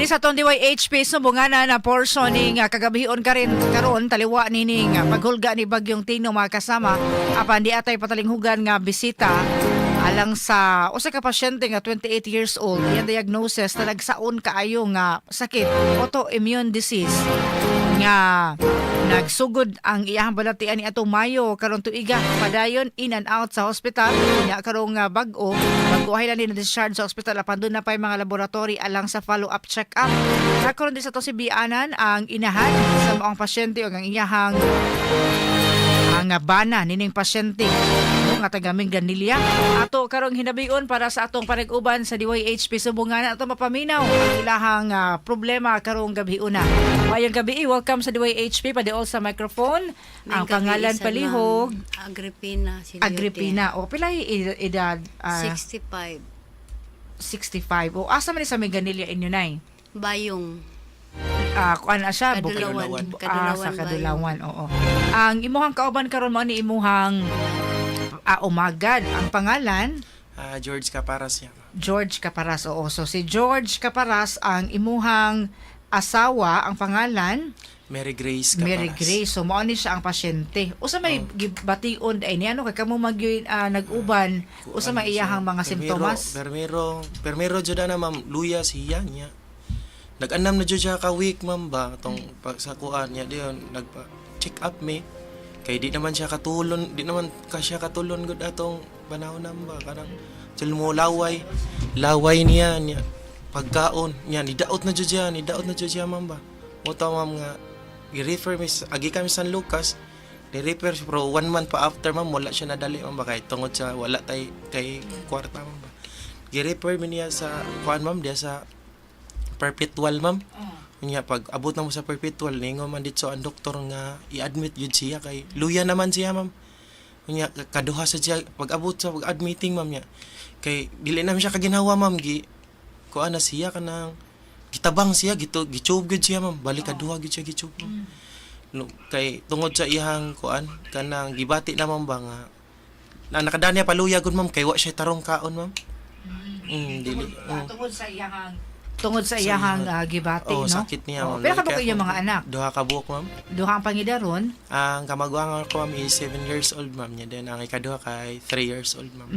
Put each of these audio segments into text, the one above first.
Dinhi sa atong DYHP Sumbunganan na portion ning kagabion karin karon, taliwa nining paghulga ni Bagyong Tino, mga kasama, apan di atay patalinghugan nga bisita alang sa usa ka pasyente nga 28 years old. Iyang diagnosis na nagsaon kaayo nga sakit, autoimmune disease, nga nagsugod ang iyahang balatian ni atong Mayo karong tuiga. Padayon in and out sa hospital. Unya karong nga bag-o bag-o lang ni na-discharge sa hospital, apan duna pa mga laboratory alang sa follow-up check-up. Nakaroon din sa to si bianan ang inahan sa maong pasyente o ang iyahang ang bana nining pasyente, no, nga taga Minglanilla. Ato karong hinabion para sa atong panag-uban sa DYHP Sumbungan, ato mapaminaw ang ilahang problema karong gabi una. Maayong gabi, welcome sa DYHP, padiol sa microphone. Ang Maayong pangalan, gabi, palihog? Ma'am Agripina Siliote. Agripina. O pila edad? 65. 65. O asa man ni sa Minglanilla inyo, nay? Bayong. Kuan na siya, Kadulawan. Sa Kadulawan. Kadulawan, oo. Ang imuhang kauban karon mo ni imuhang umagad. Ang pangalan? George Caparas yan. George Caparas. Oo. So si George Caparas, ang imuhang asawa, ang pangalan? Mary Grace Caparas. Mary Grace. So mao ni siya ang pasyente. Usa may gibation ay niya, ano, kay kamo magyud nag-uban, usa may iyahang mga simptomas? Permero, permero jud na, ma'am, luya siya niya. Nag-anam na jud siya ka week, ma'am, ba tong pag sa kuan niya diyon nagpa check up me. Kay di naman siya katulon, di naman ka siya katulon gud atong panahon na ba, kanang mo laway. Laway niya niya pagkaon niya, ni daot na jud siya, ni daot na jud siya, ma'am, ba. Mo ta, ma'am, nga gi-refer mi agi kami San Lucas, ni-refer pero one month pa after, ma'am, wala siya nadali, ma'am ba, kay tungod sa wala tay kay kwarta, ma'am ba. Gi-refer mi niya sa kuan, ma'am, diya sa Perpetual, ma'am. Unya pag abot na mo sa Perpetual, ningon man dito ang doktor nga i-admit gyud siya kay luya naman siya, ma'am. Unya kaduha sa siya pag abot sa pag-admitting, ma'am, niya. Kay dili naman siya kaginhawa, ma'am, gi kuan na siya, kanang gitabang siya, gito gichub gyud siya, ma'am. Balik kaduha gyud siya gichub, ma'am. No, kay tungod sa iyang kuan, kanang gibati na, ma'am, ba nga na nakadanya paluya gud, ma'am, kay wa siya tarong kaon, ma'am. Dili. Tungod sa iyahang gibati, Oh, no? sakit niya, Oh, ma'am. pero kabuk iyong mga anak? Duha ka buok, ma'am. Duha ang pangidaron? Ang kamaguangan ko, ma'am, is 7 years old, ma'am, niya. Then ang ikaduha kay 3 years old, ma'am.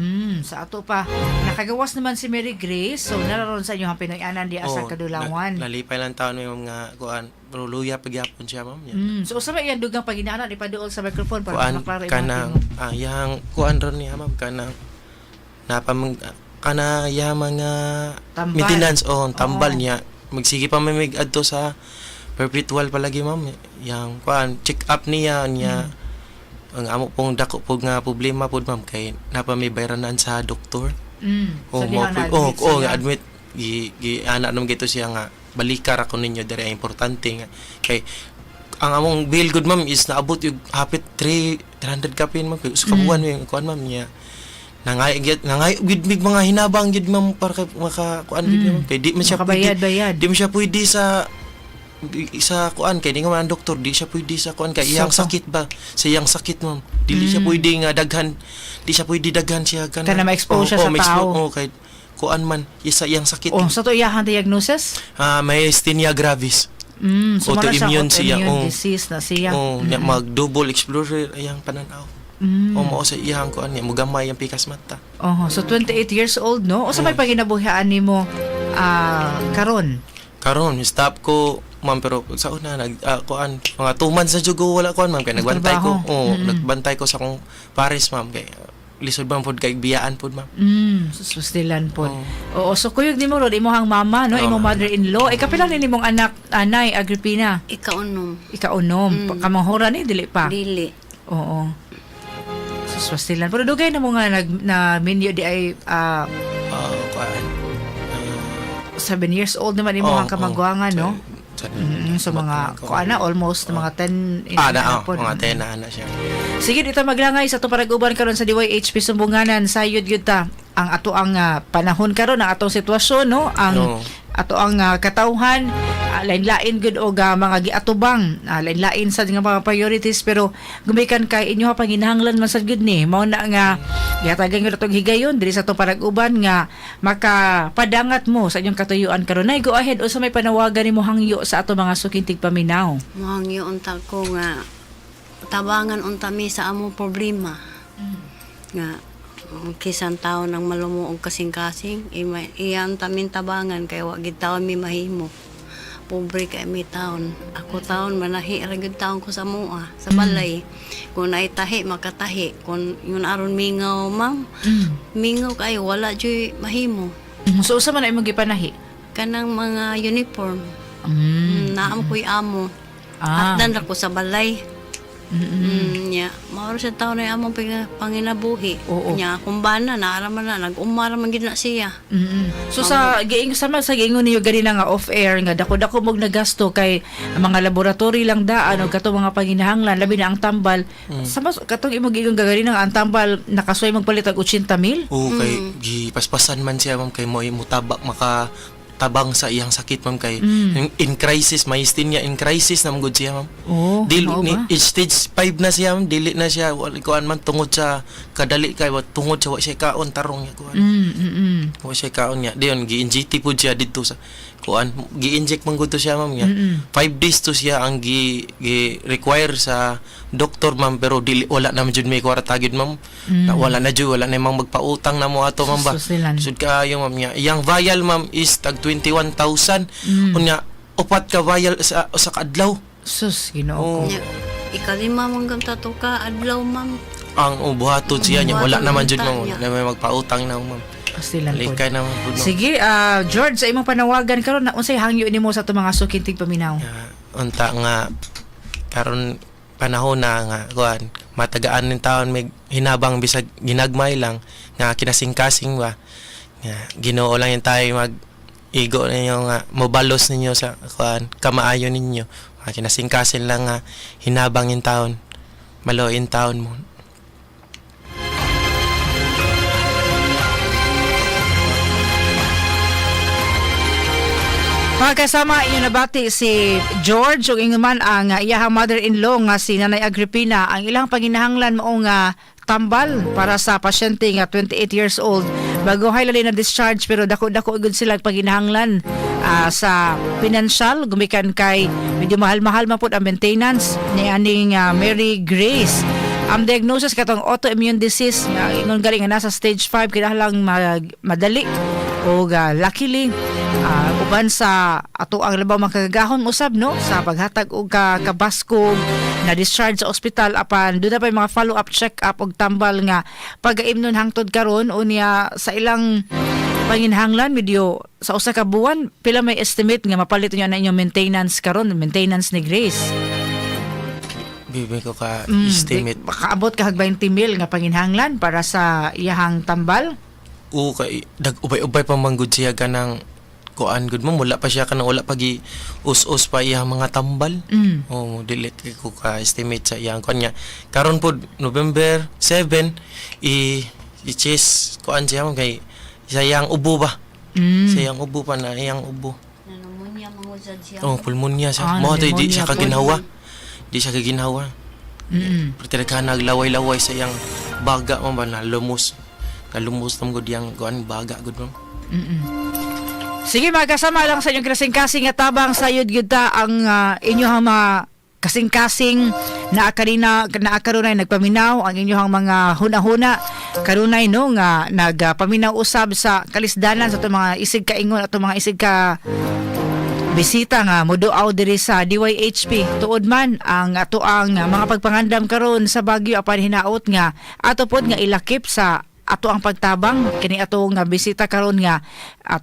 Sa ato pa. Nakagawas naman si Mary Grace. So nararon sa inyong Pinoy-anan di sa Oh, Kadulawan. Nalipay lang taon ma'am nga kuan, pero luya pagyapon siya, ma'am, niya. So usa may iyang dugang paginaanan, ipaduol sa microphone para Kuan maklaro imong kanang tingog. ang yang kuan ron niya, ma'am, kanang napamang kana ya mga Tambal. maintenance oh, tambal Oo. niya. Magsige pa may mig adto sa Perpetual palagi, ma'am, yang kuan check up niya niya. Ang amo pong dako po nga problema pod, ma'am, kay napa may bayranan sa doktor. So Oh, diha mo po, na-admit oh, siya. admit gi gi ana naman gito siya nga balikar ako ninyo diri, ang importante nga kay ang among bill good, ma'am, is naabot yung hapit 3 300 kapin, ma'am, kay sa kabuan mm. kuan, ma'am, niya. Nangay gid mig mga hinabang gid, ma'am, para kay maka kuan gid, ma'am, kay di man siya pwede Makabayad-bayad. di man siya pwede sa kuan, kay di nga man ang doktor, di siya pwede sa kuan kay iyang Soto. sakit ba, sa iyang sakit, ma'am, dili siya pwede nga daghan, di siya pwede daghan siya kana. Kana ma-expose siya sa tao. Oh, kay kuan man isa iyang sakit. Oh, sa to iyahang diagnosis? Ah, myasthenia gravis. So mara siya Autoimmune siya, autoimmune oh. disease na siya. Oh, nya mag double exposure iyang pananaw. Oh, mao sa iyang kuan niya mugamay ang pikas mata. Oh, so 28 years old, no? Usa may panginabuhian nimo karon? Karon stop ko, ma'am, pero sa una nag kuan mga 2 months na jud ko wala kuan, ma'am, kay nagbantay ko. Nagtrabaho. Oh, nagbantay ko sa akong pares, ma'am, kay lisod man pod kay biyaan pod, ma'am. Sustilan pod. Oh. Oo, so kuyog nimo ron imong mama, no, Oh. imong mother-in-law. Ikapila ni nimong anak, anay Agripina? Ikaunom. Ikaunom. Kamanghura ni dili pa? Dili. Oo. Suswastilan. Pero dugay na mo nga nag na minyo di ay Kuan 7 years old naman imong oh, ang kamagwangan, oh. no? So mga kuan na almost mga 10 na, oh, pod. mga 10 na siya. Sige, dito maglangay sa atong panag-uban karon sa DYHP Sumbunganan. Sayod gyud ta ang ato ang panahon karon, ang atong sitwasyon, no, ang No. ato ang katawhan. Lain-lain gud og mga giatubang, lain-lain sad nga mga priorities, pero gumikan kay inyo panginahanglan man sad gud ni mao na nga gihatagan gyud atong higayon diri sa atong panag-uban nga makapadangat mo sa inyong katuyuan karon. Nay, go ahead, unsa may panawagan nimo, hangyo sa ato mga suking tigpaminaw? Muhangyo unta ko nga tabangan unta mi sa among problema. Nga kisan taon ang malumuog kasing-kasing, iyan tamin tabangan kay wa gid taon mi mahimo. Pobre kay mi taon. Ako taon manahi ra gyud taon ko sa mua, sa balay. Kung naitahi makatahi, kung yun aron mingaw, ma'am, mingaw kayo wala juy mahimo. So usa man na imong gipanahi? Kanang mga uniform. Naam ko'y amo. Atdan ra ko sa balay. Nya, mao ra sa taon na among panginabuhi. Oo. Nya, kung bana naara man na nag-umara man gid na siya. So sa giing sama sa giingon niyo ganina nga off air nga dako-dako mog nagasto kay ang mga laboratory lang daan og katong mga panginahanglan, labi na ang tambal. Sama katong imong giingon gaganina nga ang tambal nakasuway magpalit og 80 mil. Oo, kay gipaspasan man siya, ma'am, kay mo mutabak maka tabang sa iyang sakit, ma'am, kay in crisis, myasthenia in crisis na gud siya, ma'am. Oh, Dili mao ni ba? stage 5 na siya, ma'am, dili na siya wala kuan man tungod sa kadali kay wa tungod sa wa siya kaon tarong niya kuan. Wa siya kaon niya. Diyon gi-inject pud siya didto sa kuan, gi-inject man gud to siya, ma'am, niya. 5 days to siya ang gi require sa doktor, ma'am, pero dili wala na man jud may kwarta gyud, ma'am. Na, wala na jud, wala na mang magpautang na mo ato, ma'am ba. Susilan. Sud kaayo, ma'am, niya. Iyang vial, ma'am, is tag 21,000. Unya upat ka vial sa kaadlaw. Sus, Ginoo ko. Oo. Nya, ikalima man gam tato ka adlaw, ma'am. Ang buhaton siya niya, wala Buhaton naman jud, unta ma'am, niya. wala na may magpautang na, ma'am. Pastilan pod. Likay naman pud, ma'am. Sige, George, sa imong panawagan karon na unsay hangyo nimo sa atong mga suking tigpaminaw? Nga, unta nga karon panahon na nga kuan matagaan ning taon may hinabang bisag ginagmay lang nga kinasingkasing ba nga Ginoo lang yung tayo mag igo ninyo nga mobalos ninyo sa kuan kamaayo ninyo nga kinasingkasin lang nga hinabang yung taon maluin taon mo. Mga kasama, inyo nabati si George ug ingon man ang iyahang mother-in-law nga si Nanay Agripina. Ang ilang panginahanglan mao nga tambal para sa pasyente nga 28 years old. Bago lali na discharge, pero dako-dako gud sila ang panginahanglan sa financial gumikan kay medyo mahal-mahal man pud ang maintenance ni aning Mary Grace. Ang diagnosis katong autoimmune disease nga ingon gali nga nasa stage 5, kinahanglang madali og luckily uban sa ato ang labaw makagagahon usab no sa paghatag og kabaskog na discharge sa ospital, apan doon na pa yung mga follow up check up og tambal nga pagaimnon hangtod karon. Unya sa ilang panginhanglan medyo sa usa ka buwan, pila may estimate nga mapalit niyo na inyong maintenance karon, maintenance ni Grace? Bibi ko ka estimate. Makaabot ka hag 20 mil nga panginhanglan para sa iyahang tambal? Oo, kay dag ubay-ubay pa man gud siya kanang kuan gud mo wala pa siya kanang wala pa gi us-us pa iyang mga tambal. Oo, dili kay ko ka estimate sa iyang kuan niya. Karon pod November 7 i i-chase kuan siya, ma'am, kay sa iyang ubo ba. Sa iyang ubo pa na iyang ubo. Pneumonia mangud siya. Oh, pulmonya siya. Ah, Mo to di pneumonia siya po. kaginhawa. Di siya kaginhawa. Pero talaga naglaway-laway sa iyang baga, ma'am ba, nalumos. Nalumos nam gud iyang kuan baga gud, ma'am. Sige mga kasama, lang sa inyong kasing-kasing nga tabang sayod gyud ta ang inyong mga kasing-kasing na kanina na karunay nagpaminaw ang inyong mga huna-huna karunay no nga nagpaminaw usab sa kalisdanan sa atong mga isig kaingon, atong mga isig ka bisita nga moduaw diri sa DYHP. Tuod man ang ato ang mga pagpangandam karon sa bagyo, apan hinaot nga ato pod nga ilakip sa ato ang pagtabang kini ato nga bisita karon nga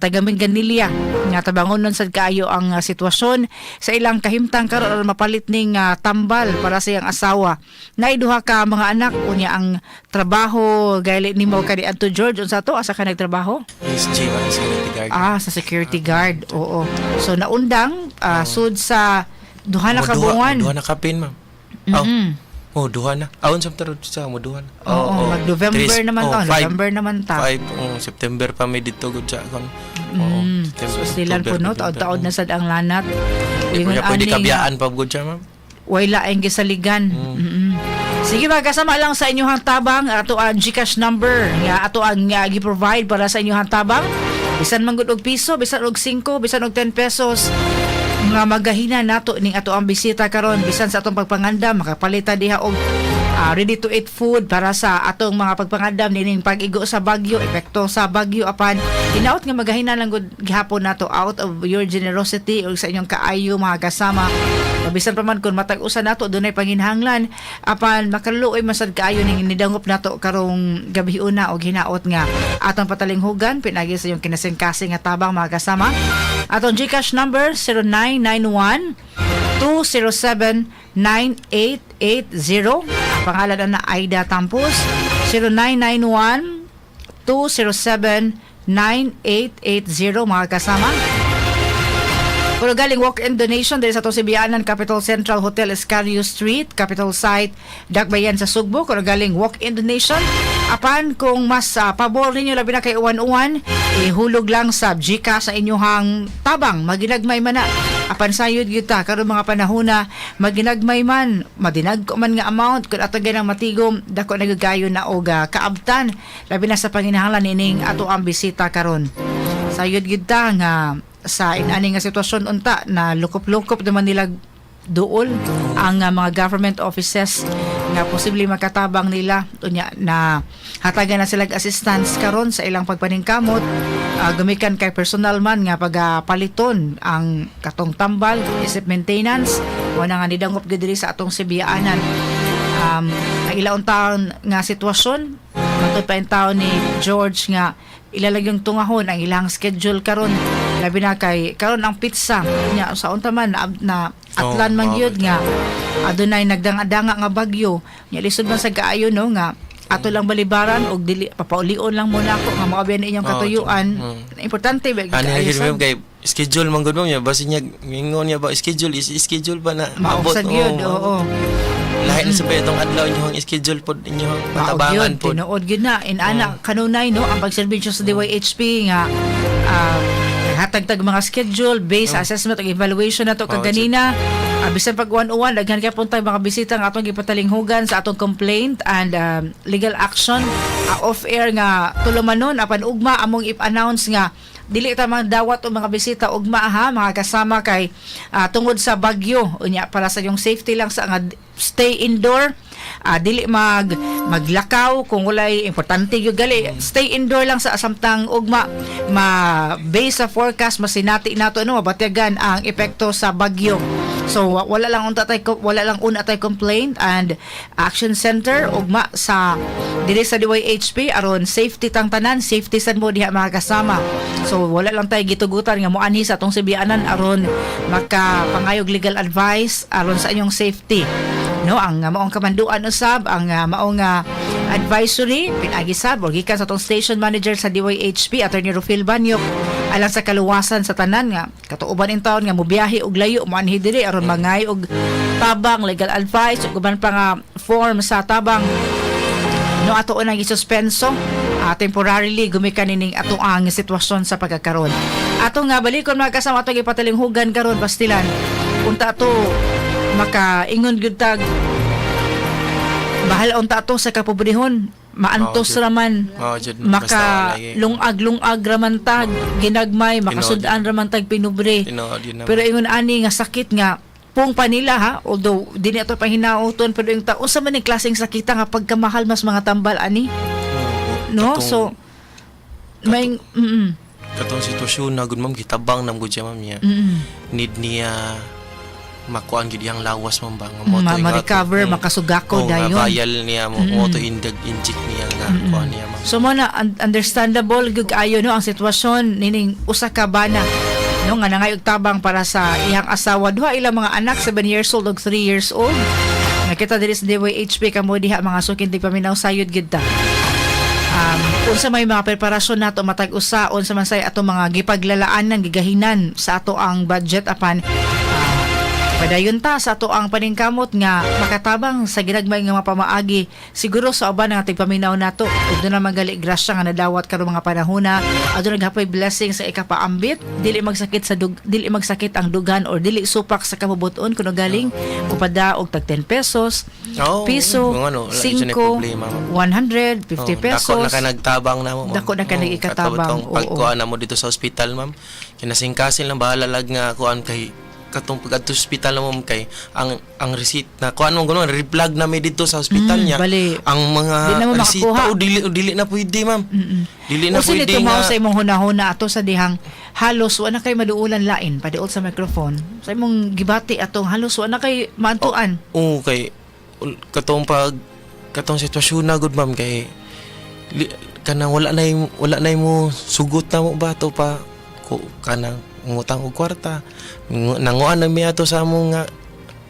taga Mingganilla nga tabangonon sad kaayo ang sitwasyon sa ilang kahimtang karon aron mapalit ning tambal para sa iyang asawa. Naay duha ka mga anak. Unya ang trabaho gali nimo kani adto, George, unsa to, asa ka nagtrabaho? SG ba, security guard. Ah, sa security guard. Oo. So naundang sud sa duha na ka buwan. Duha na kapin, ma'am. Oh, Oh, duha na. Aon sa tarod sa mo duha na. Oo, mag-November Tres, naman oh, ta, five. November naman ta. 5, oh, September pa may dito gud sa kon. Oo, September, So silan po October, no, November. taod-taod na sad ang lanat. Di po Ingon siya pwede ani nga, kabiyaan pa gud siya, ma'am. way laing gisaligan. Sige ba, kasama lang sa inyong tabang ato ang GCash number nga ato ang gi-provide para sa inyong tabang. Bisan man gud og piso, bisan og 5, bisan og 10 pesos nga magahina nato ning ato ang bisita karon, bisan sa atong pagpangandam makapalita diha og ready to eat food para sa atong mga pagpangandam nining pag-igo sa bagyo, epekto sa bagyo, apan hinaot nga magahina lang gud gihapon nato out of your generosity o sa inyong kaayo, mga kasama. Bisan pa man kung matag usa nato dunay panginhanglan, apan makaluoy masad kaayo ning nidangop nato karong gabi una og hinaot nga atong patalinghugan pinagi sa inyong kinasingkasing nga tabang, mga kasama. Atong GCash number 0991 207 9880. Pangalan na Aida Tampos. 0991 207 9880, mga kasama. Pero galing walk-in donation diri sa atong Sibianan, Capital Central Hotel, Escario Street, Capital Site, Dakbayan sa Sugbo. Kung galing walk-in donation, apan kung mas pabor ninyo, labi na kay uwan-uwan, ihulog lang sa GCash sa inyong tabang, maginagmay man na. Apan sayod gyud ta karon mga panahona, maginagmay man, madinag man nga amount, kung ato ganang matigom, dako na gyud kayo na og kaabtan, labi na sa panginahanglan nining ato ang bisita karon. Sayod gyud ta nga sa inani nga sitwasyon unta na lukop-lukop naman nila duol ang mga government offices nga posible makatabang nila. Unya na hatagan na sila og assistance karon sa ilang pagpaningkamot, gumikan kay personal man nga pagapaliton ang katong tambal isip maintenance wala nga nidangop gyud diri sa atong Sibiyaanan. Ang ilaon taon nga sitwasyon, matod pa yung taon ni George nga ilalagay yung tungahon ang ilang schedule karon, labi na kay karon ang pizza nya sa unta man na atlan man gyud nga adunay nagdanga-danga nga bagyo nya. Lisod man sa kaayo no nga ato lang balibaran og dili papaulion lang mo nako nga moabiyan inyong katuyuan. Importante ba Ani lagi kaayo ma'am, kay schedule man gud, ma'am, ya basin niya mingon niya ba schedule is schedule ba na Maabot maabot, gyud, oo, oo. Lahi na sa itong adlaw inyong schedule pod, inyong Maog patabangan yun, pod. tinuod yun na. Inana, kanunay, no, ang pagserbisyo sa DYHP nga, hatag-tag mga schedule based sa assessment ug evaluation na to kaganina. Bisan pag 101, daghan kay puntay mga bisita nga atong gipatalinghugan sa atong complaint and legal action off-air nga tulumanon, apan ugma among i-announce nga dili ta dawat og mga bisita ugma ha, mga kasama, kay tungod sa bagyo. Unya para sa inyong safety lang sa nga stay indoor, dili maglakaw kung walay importante gyud gali. Stay indoor lang sa samtang ugma ma base sa forecast masinati nato no, mabatyagan ang epekto sa bagyo. So wala lang una tay complaint and action center ugma sa diri sa DYHP aron safety tang tanan, safety sad mo diha, mga kasama. So wala lang tay gitugutan nga moanhi sa atong Sibianan aron makapangayog legal advice aron sa inyong safety no. Ang maong kamanduan usab, ang maong advisory pinagi sab or gikan sa atong station manager sa DYHP, Attorney Rufil Banyok, alang sa kaluwasan sa tanan nga katuoban in taon nga mobiyahe og layo moanhi diri aron mangay og tabang, legal advice ug uban pa nga form sa tabang no, ato nang isuspenso temporarily gumikan nining ato ang sitwasyon sa pagkakaron. Ato nga balikon, mga kasama, atong ipatalinghugan karon, pastilan, unta ato makaingon gyud tag bahal unta ato sa kapobrehon, maantos raman, Oo, jud. maka Basta lagi. lungag-lungag raman tag ginagmay, makasud-an raman tag pinubre. Tinuod yun naman. Pero ingon ani nga sakit nga pong panila ha, although di na ito pahinauton, pero yung ta unsa man ni klaseng sakita nga pagkamahal mas mga tambal ani, no? So may Katong sitwasyon na gud, ma'am, gitabang nam gud siya, ma'am, niya. Need niya makuan gid iyang lawas, ma'am, ba nga mo to Ma-recover, makasugako oh, nga dayon. Vial niya mo mo to indag inject niya nga kuan niya, ma'am. So mo na understandable gyud kaayo no ang sitwasyon nining usa ka bana no nga nangayog tabang para sa iyang asawa, duha ilang mga anak, 7 years old ug 3 years old. Nakita diri sa DYHP kamo diha, mga suking tigpaminaw, sayod gyud ta. Unsa may mga preparasyon nato matag usa, unsa man say ato mga gipaglalaanan, gigahinan sa ato ang budget, apan Padayon ta sa ato ang paningkamot nga makatabang sa ginagmay nga mga pamaagi siguro sa uban nga tigpaminaw nato ug doon na gali grasya nga nadawat karong mga panahona. Aduna ghapoy blessing sa ikapaambit, dili magsakit ang dugan or dili supak sa kabubuton kuno galing upada og tag 10 pesos, Oo, piso, kung ano, wala jud 5, problema, ma'am. 100, 50 Oh, pesos. dako na ka nagtabang na mo, ma'am. Dako na ka Oo, nag-ikatabang, katong oo. pagkuan na mo dito sa ospital, ma'am. Kinasingkasin lang bahala lag nga kuan kay katong pag adto sa ospital na mo, ma'am, kay ang receipt na kuan mo ganoon replag na mi dito sa ospital niya. Bali. Ang mga Di na mo resita makakuha. o dili na pwede, ma'am. Dili na Usa ni pwede tumaw nga. sa imong hunahuna ato sa dihang halos wa na kay maduulan lain padiol sa microphone sa imong gibati atong halos wa na kay maantuan. Oo, kay katong pag katong sitwasyon na gud, ma'am, kay kanang wala na mo sugot na mo ba to pa ko kanang ngutang og kwarta. Nanguan na mi ato sa among nga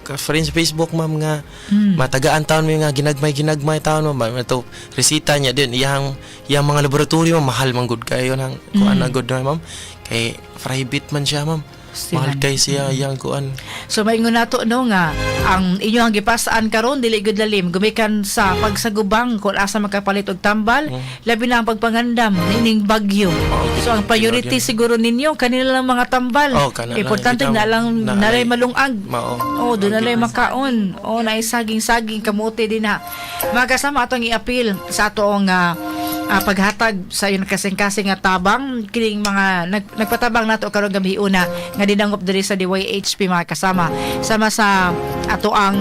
ka friends Facebook, ma'am, nga matagaan taon mi nga ginagmay ginagmay taon, ma'am ba to resita niya din iyang iyang mga laboratorio, ma'am, mahal man gud kayo nang kuan na gud na, ma'am, kay private man siya, ma'am, mahal Silan. kay siya iyang kuan. So maingon nato no nga ang inyong gipasaan karon dili gud lalim gumikan sa pagsagubang kung asa makapalit og tambal, labi na ang pagpangandam nining bagyo. Oo, So ang priority siguro ninyo kanila lang mga tambal. Oh, kana lang, Importante bitaw, na lang na naray alay- malungag. Mao. Oh, doon na lang makaon. Oh, naisaging-saging kamote din ha. Mga kasama, atong i-appeal sa atong paghatag sa iyon kasing-kasing nga tabang kining mga nagpatabang nato karong gabi una nga dinangop diri sa DYHP, mga kasama, sama sa ato ang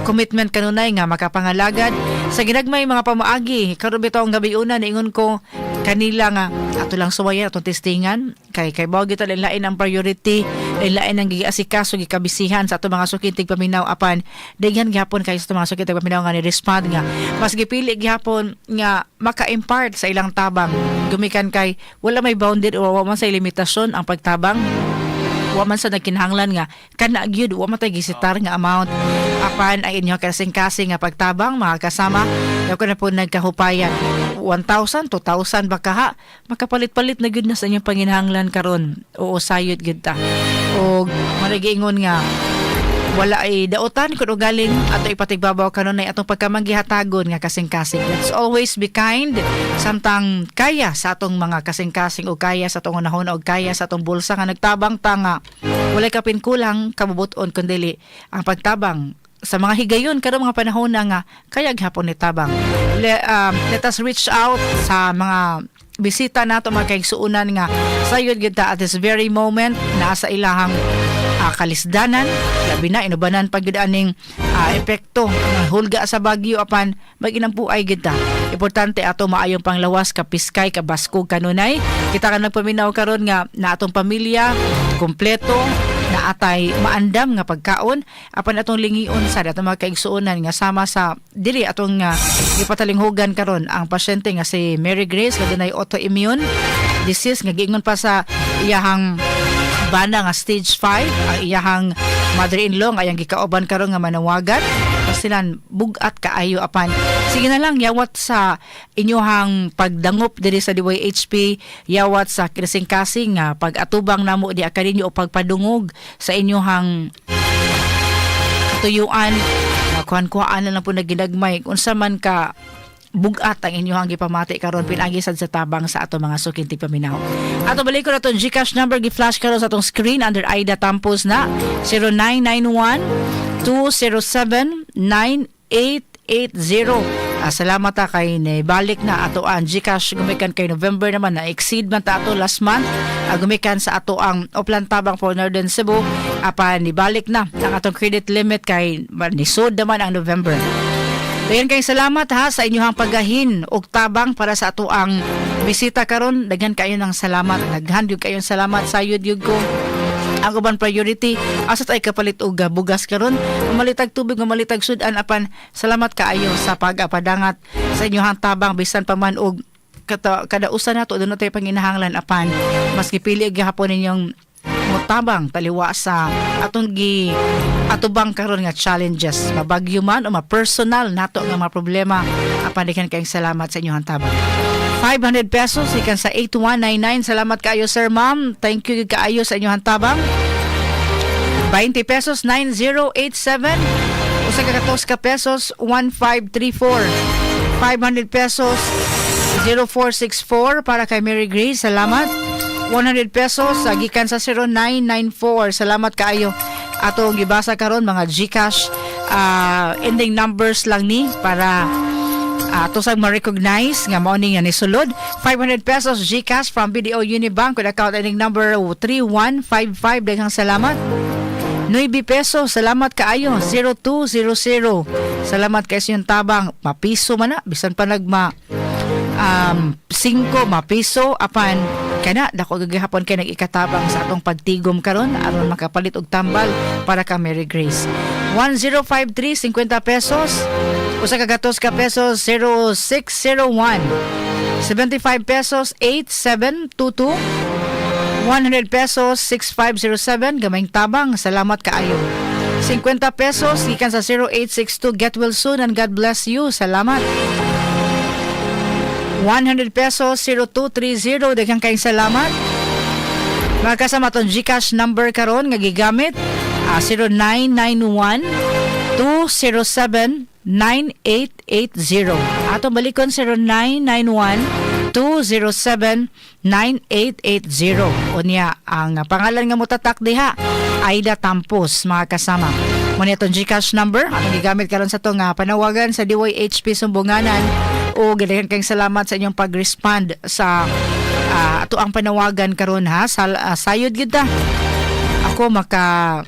commitment kanunay nga makapangalagad sa ginagmay mga pamaagi. Karon bitaw ang gabi una, niingon ko kanila nga ato lang suwayan atong testingan kay bawo gyud ta lain ang priority, lain ang giasikaso, gikabisihan sa atong mga suking tigpaminaw. Apan daghan gihapon kay sa atong mga suking tigpaminaw nga ni respond nga mas gipili gihapon nga maka-impart sa ilang tabang gumikan kay wala may bounded o wa man sa limitasyon ang pagtabang, wa man sa nagkinahanglan nga kana gyud, wa man tay gisitar nga amount. Apan ay inyo kasing-kasing nga pagtabang, mga kasama, dako na po nagkahupayan. 1,000, 2,000 baka ha, makapalit-palit na gyud na sa inyong panginahanglan karon. Oo, sayod gyud ta og managiingon nga wala ay dautan kun ugaling ato ipatigbabaw kanunay atong pagkamanggihatagon nga kasing-kasing. Let's always be kind samtang kaya sa atong mga kasing-kasing o kaya sa atong unahon o kaya sa atong bulsa nga nagtabang ta nga walay kapin kulang kabubuton kundili ang pagtabang sa mga higayon karong mga panahon na nga kaya gihapon ni tabang. Let us reach out sa mga bisita nato, mga kaigsuonan nga sayod gyud ta at this very moment naa sa ilahang kalisdanan, labi na inubanan pa gyud aning epekto ng hulga sa bagyo. Apan maginampuay gyud ta. Importante ato maayong panglawas, kapiskay, kabaskog kanunay. Kita ka nagpaminaw karon nga na atong pamilya kumpleto na atay maandam nga pagkaon. Apan atong lingion sa atong mga kaigsuonan nga sama sa dili atong gipatalinghugan karon, ang pasyente nga si Mary Grace nga dunay autoimmune disease nga giingon pa sa iyahang bana nga stage 5. Ang iyahang mother-in-law nga iyang gikauban karon nga manawagan pasilan bugat kaayo. Apan sige na lang, yawat sa inyuhang pagdangop diri sa DYHP, yawat sa kasing-kasing nga pag-atubang namo di kaninyo o pagpadungog sa inyuhang katuyuan, kuan-kuan na lang po na ginagmay unsa man ka bugat ang inyong gipamati karon pinagi sad sa tabang sa ato mga suking tigpaminaw. Ato balik ko na itong GCash number, gi-flash karon sa atong screen under Aida Tampos na 0991 207 9880. Salamat ta kay balik na ato ang GCash gumikan kay November naman na exceed man ta ato last month gumikan sa ato ang Oplan Tabang for Northern Cebu. Apan nibalik na ang atong credit limit kay nisod naman ang November. Dayon kay salamat ha sa inyong paggahin og tabang para sa ato ang bisita karon. Daghan kayo ng salamat. Daghan gyud kayong salamat, sayod gyud ko. Ang uban priority asa tay kapalit og bugas karon, mamalitag tubig, mamalitag sudan. Apan salamat kaayo sa pagapadangat sa inyong tabang bisan pa man og kada usa nato doon na tayo panginahanglan, apan mas gipili gihapon ninyong motabang taliwa sa atong gi atubang karon nga challenges, mabagyo man o ma-personal nato nga mga problema. Apan daghan kayong salamat sa inyong tabang. 500 pesos ikan sa 8199. Salamat kaayo, sir, ma'am. Thank you kaayo sa inyong tabang. 20 pesos, 9087. Usa ka gatos ka pesos, 1534. 500 pesos, 0464 para kay Mary Grace. Salamat. 100 pesos gikan sa 0994. Salamat kaayo. Atong gibasa karon mga GCash ending numbers lang ni para ato sa ma-recognize nga mao ni nga nisulod. 500 pesos GCash from BDO Unibank with account ending number 3155. Daghang salamat. 9 pesos, salamat kaayo, 0200. Salamat kaayo sa inyong tabang. Mapiso man na, bisan pa nagma 5 mapiso, apan kana dako gagahapon kay nag-ikatabang sa atong pagtigom karon aron makapalit og tambal para ka Mary Grace. 1053, 50 pesos. Usa ka gatos ka pesos, 0601. 75 pesos, 8722. 100 pesos, 6507. Gamayng tabang, salamat kaayo. 50 pesos gikan sa 0862. Get well soon and God bless you. Salamat. 100 pesos, 0230. Daghang kayong salamat. Mga kasama, atong GCash number karon nga gigamit, 0991 207 9880. Atong balikon, 0991 207 9880. Unya ang pangalan nga mutatak diha, Aida Tampos, mga kasama. Mao ni atong GCash number atong gigamit karon sa atong panawagan sa DYHP Sumbunganan o daghan kayong salamat sa inyong pag-respond sa ato ang panawagan karon ha. Sayod gyud ta. Ako maka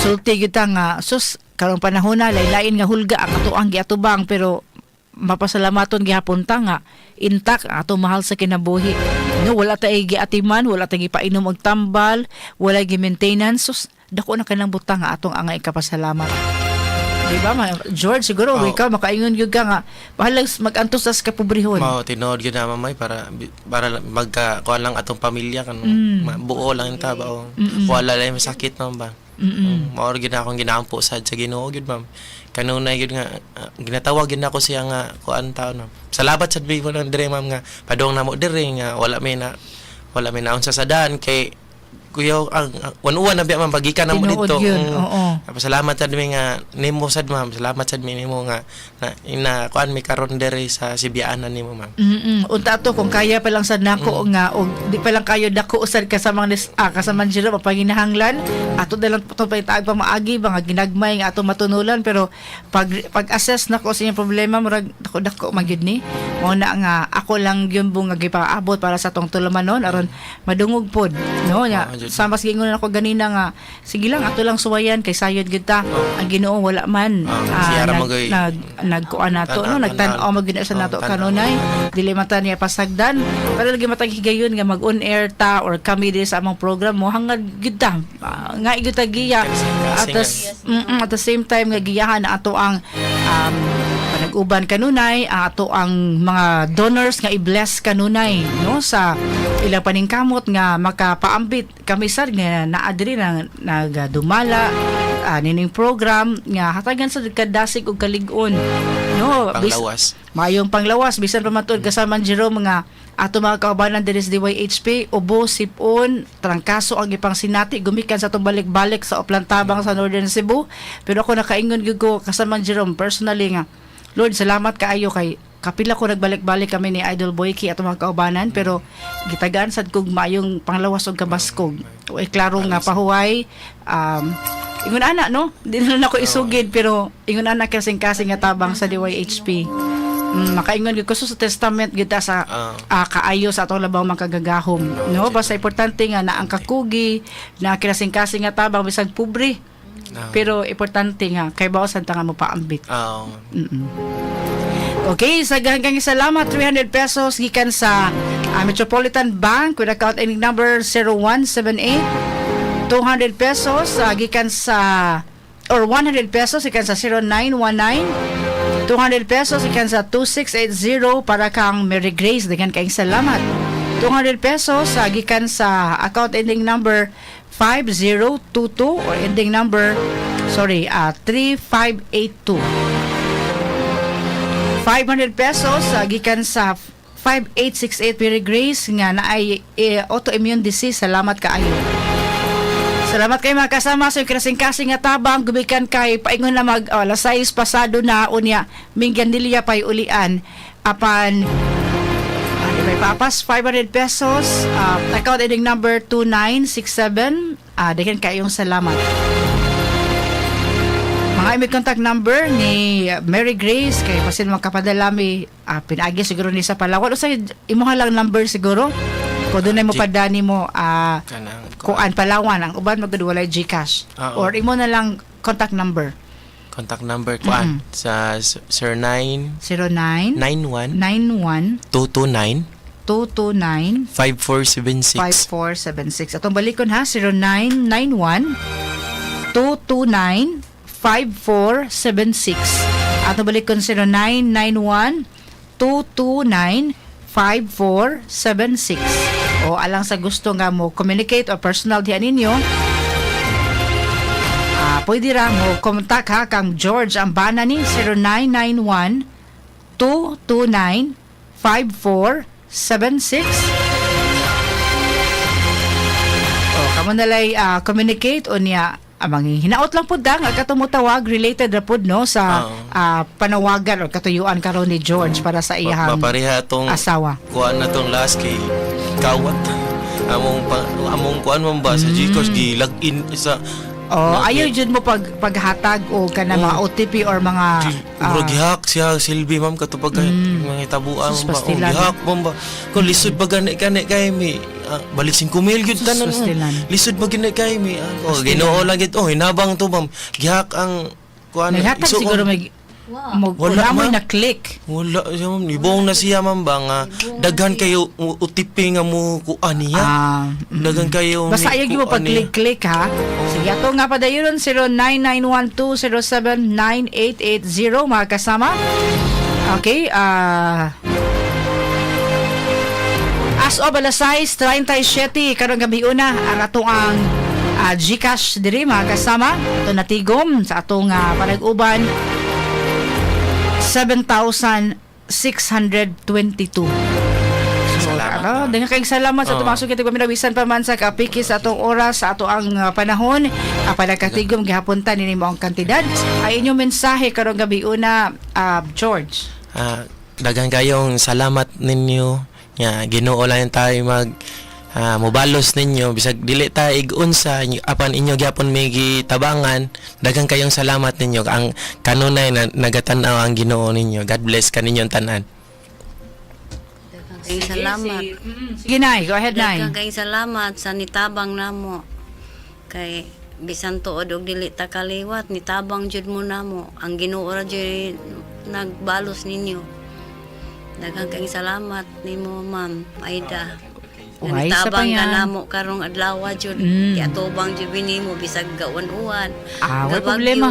sulti gyud ta nga sus, karong panahon na laylain nga hulga ang ato ang giatubang, pero mapasalamaton gihapon ta nga intact ang ato mahal sa kinabuhi, no? Wala ta giatiman, wala ta gipainom og tambal, wala gi maintenance. Sus, dako na kanang butang nga atong angay kapasalamat. Di ba, George? Siguro ikaw makaingon gyud ka nga bahalag mag-antos sa kapobrehon. Mao tinuod gyud na, mamay, para magka kuan lang atong pamilya kan buo lang yung taba o wala lang may sakit, ma'am ba. Mao gyud na akong ginaampo sad sa Ginoo gyud, ma'am. Kanunay gyud nga ginatawag gyud nako siya nga kuan taon, ma'am. Salamat sad mo nang dire, ma'am, nga padong namo dire nga wala may naon sa sadan kay kuyaw ang wan-uwan na biya, ma'am, pagikan namo Tinuod dito. yun, oo. Salamat sad mi nga nimo sad, ma'am. Salamat sad mi nimo nga na ina kuan mi karon dere sa Sibianan nimo, ma'am. Unta to kung kaya pa lang sad nako nga og di pa lang kayo dako sad kasamang kasamang sila mapanginahanglan ato na lang to pangitaag pa maagi ba nga ginagmay nga ato matunulan, pero pag assess nako sa inyong problema, murag dako dako man gyud ni. Mao na nga ako lang gyud bung nga gipaabot para sa atong tulumanon aron madungog pod, no, nya. Oo, jud. Sa mas giingon ako ganina nga sige lang, ato lang suwayan kay sayod gyud ta ang Ginoo wala man Oo, siya ra nag, magoy. Nagkuan nato, no, Tan-aw, nagtan-aw tan-aw. magyud na sa nato Oo, tan-aw. kanunay dili man ta niya pasagdan, pero lagi matag higayon nga mag on air ta or kami diri sa among program mo hangad gyud ta. Nga gyud ta giya at the same time nga giyahan na ato ang panag-uban kanunay, ang ato ang mga donors nga i-bless kanunay, no, sa ilang paningkamot nga makapaambit kami sad nga naa diri na nagadumala nining program nga hatagan sa kadasig og kalig-on, no. Panglawas. Maayong panglawas bisan pa man tuod, kasama Jerome, nga ato mga kaubanan diri sa DYHP, ubo, sipon, trangkaso ang ipang sinati gumikan sa atong balik-balik sa Oplan Tabang sa Northern Cebu, pero ako nakaingon gyud ko, kasama Jerome, personally nga Lord, salamat kaayo kay kapila ko nagbalik-balik kami ni Idol Boyki ato mga kaubanan, pero gitagaan sad kog maayong panglawas og kabaskog. O klaro nga pahuway, ingon ana, no, di na lang ako isugid, pero ingon ana kasing-kasing nga tabang sa DYHP. Makaingon gyud ko sa testament gyud ta sa kaayo sa atong labaw makagagahom, no? Basta importante nga na ang kakugi na kinasing-kasing nga tabang bisag pobre, pero importante nga kay bawo sa ta nga mopaambit. Okay, sa hanggang salamat. 300 pesos gikan sa Metropolitan Bank with account ending number 0178. 200 pesos gikan sa or 100 pesos gikan sa 0919. 200 pesos gikan sa 2680 para kang Mary Grace. Daghan kayong salamat. 200 pesos gikan sa account ending number 5022 or ending number, sorry, 3582. 500 pesos gikan sa 5868, Mary Grace nga naay autoimmune disease. Salamat kaayo. Salamat kay mga kasama sa kasing-kasing nga tabang gumikan kay paingon na mag, oh, alas 6 pasado na, unya Mingganilla pay ulian, apan may papas 500 pesos, account ending number 2967. Daghan kayong salamat. Mga may contact number ni Mary Grace kay pasin makapadala mi, pinaagi siguro ni sa Palawan usa imuha lang number siguro ko dunay mo padani mo Kanang kuan Palawan ang uban magud walay GCash Oo. or imo na lang contact number. Contact number kuan sa 09 09 91 91 229 229 5476. 5476. Atong balikon ha, 0991 229 5476. Atong balikon, 0991 229 5476. O alang sa gusto nga mo communicate o personal diha ninyo, pwede ra mo contact ha kang George Ambana ni 0991 229 5476. O, kamo nalay communicate o niya amang hinaot lang pud da nga katong motawag related ra pud no sa Oo. Panawagan o katuyuan karon ni George para sa iyang Mapareha tong asawa. Kuan na tong last kay kawat among kuan man ba sa GCash gi log-in sa O, ayaw jud mo paghatag o kana mga OTP or mga Murag gihack siya silbi, ma'am, kato pag mga tabuan Sus, ba, oh, pastilan. gihack man ba kung lisod ba gani kani kay mi, balik 5,000 gyud Sus, tanan. pastilan. Lisod ba gani kay mi, oh, Ginoo lang gid, oh, hinabang to, ma'am, gihack ang kuan. Naghatag Igsuon. siguro may mo Wala, wala mo ma'am. na click. Wala siya, ma'am. Ibong na siya, ma'am, ba nga daghan kayo OTP nga mo kuan niya. Daghan kayo Basta ni ayaw gyud mo kuan niya. pag-click-click ha. Sige, ato nga padayon 0991-207-9880 mga kasama. Okay, as of alas 6:37 karong gabi una ang atong ang GCash diri mga kasama. Ato natigom sa atong panag-uban 7,622. So, Salamat, ano, ma'am. daghan kayong salamat sa Oo. tumasok kita paminawisan pa man sa kapiki sa atong oras, sa ato ang panahon, panagkatigom gihapon ta nini mo ang kantidad. Ay inyong mensahe karong gabi una, George. Daghan kayong salamat ninyo nga Ginoo lang tayo mag mobalos ninyo bisag dili ta ig-unsa apan inyo gyapon may gitabangan. Daghan kayong salamat ninyo ang kanunay na nagatan-aw ang Ginoo ninyo. God bless kaninyong tanan. Kayong salamat. Sige, Nay, go ahead, Nay. Daghan kayong salamat sa nitabang namo. Kay bisan tuod og dili ta kaliwat, nitabang jud mo namo. Ang Ginoo ra jud nagbalos ninyo. Daghan kayong salamat nimo, Ma'am Aida. Uhay, isa pa Nitabang ka yan. namo karong adlaw jud. Giatubang jud nimo bisag gawan-uwan. Ah, wala Gabagyo. problema.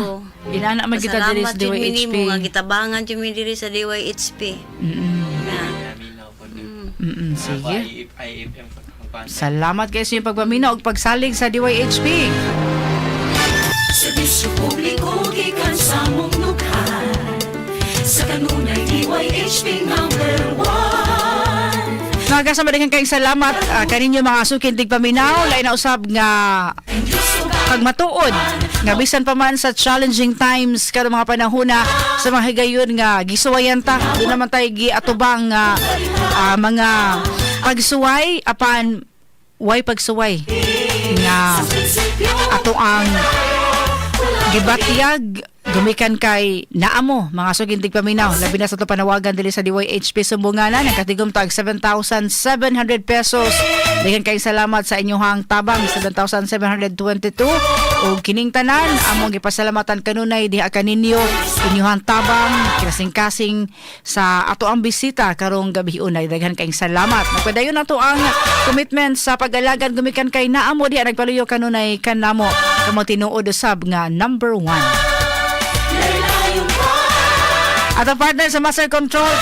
Inana man kita diri sa Pasalamat jud mi DYHP. nimo nga gitabangan jud mi diri sa DYHP. Na. Sige. Salamat kayo sa inyong pagpaminaw ug pagsalig sa DYHP. Serbisyo publiko gikan sa mong dughan. Sa kanunay DYHP number 1. Mga kasama, daghan kayong salamat kaninyo mga sukin tigpaminaw, lain na usab nga pagmatuod nga bisan pa man sa challenging times karong mga panahona sa mga higayon nga gisuwayan ta, doon naman tayo giatubang nga mga pagsuway, apan way pagsuway nga ato ang gibatyag gumikan kay naamo mga suking tigpaminaw, labi na sa ato panawagan diri sa DYHP Sumbunganan, ang katigom tag 7,700 pesos. Daghan kayong salamat sa inyong tabang 7,722 ug kining tanan among gipasalamatan kanunay diha kaninyo inyong tabang kasing-kasing sa ato ang bisita karong gabi unay. Daghan kayong salamat. Nagpadayon ato ang commitment sa pag-alagan gumikan kay naamo diha nagpaluyo kanunay kanamo kamo tinuod usab nga number 1. At ang partner sa Master Control.